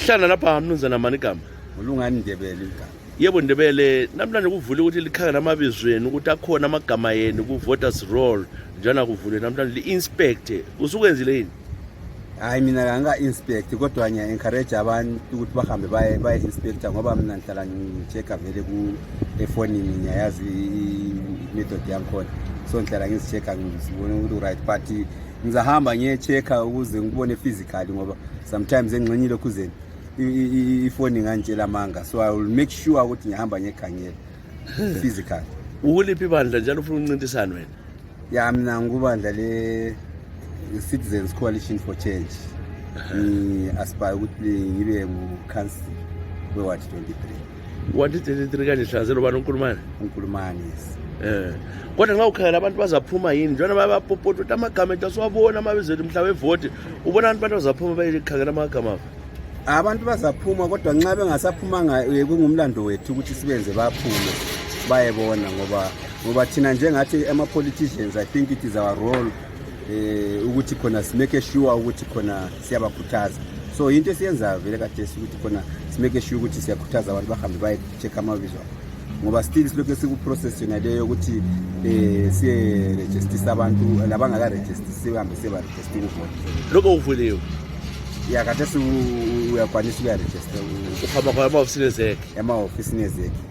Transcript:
Hlala lapha mnumzana Manigama. Ulungani Ndebele igama. Yebo Ndebele, namhlanje kuvule ukuthi likhaya namabizweni ukuthi akhona amagama yenu ku-voters roll njana kuvule namhlanje li-inspect. Usukwenzile yini? Hayi mina anga-inspect kodwa encourage abantu ukuthi bahambe baye inspector ngoba mina ngihlala ngichecka vele efonini ngiyayazi i-method yakhona. So ngihlala ngizichecka ngizibone ukuthi right party ngizahamba ngiyechecka ukuze ngibone physically ngoba sometimes engxenyile kuzeni ifoni ngantshela manga, so I will make sure ukuthi ngihamba ngekhangela physically. Ukuliphi ibandla njalo ufuna uncintisana wena? Ya mina ngubandla le Citizens Coalition for Change. Aspire ukuthi ngibe ngu-council we-Ward 23. Ward 23 kanje hlazelo bani uNkulumane? uNkulumane, yes. Kodwa nxa ukhangela abantu bazaphuma yini njalo babapopota ukuthi amagama ethu asiwabona amabizelo mhla wevoti, ubona abantu bazaphuma bayikhangela amagama? Abantu bazaphuma kodwa nxa bengasaphumanga kungumlando wethu ukuthi sibenze baphume bayebona ngoba thina njengathi ama-politicians, I think it is our role ukuthi khona simake sure ukuthi khona siyabakhuthaza. So into esiyenzayo vele kade ukuthi khona simake sure ukuthi siyakhuthaza abantu bahambe baye-check amabizo ngoba still silokhu siku-process yona leyo ukuthi siye-registisa abantu labangaka-registi sihambe siba-registi ukuvota. Lokho kuvuliwe? Ya kade uyakwanisa ukuya-register uhamba kwa ama-ofisini ezekhe? Ema-ofisini ezekhe.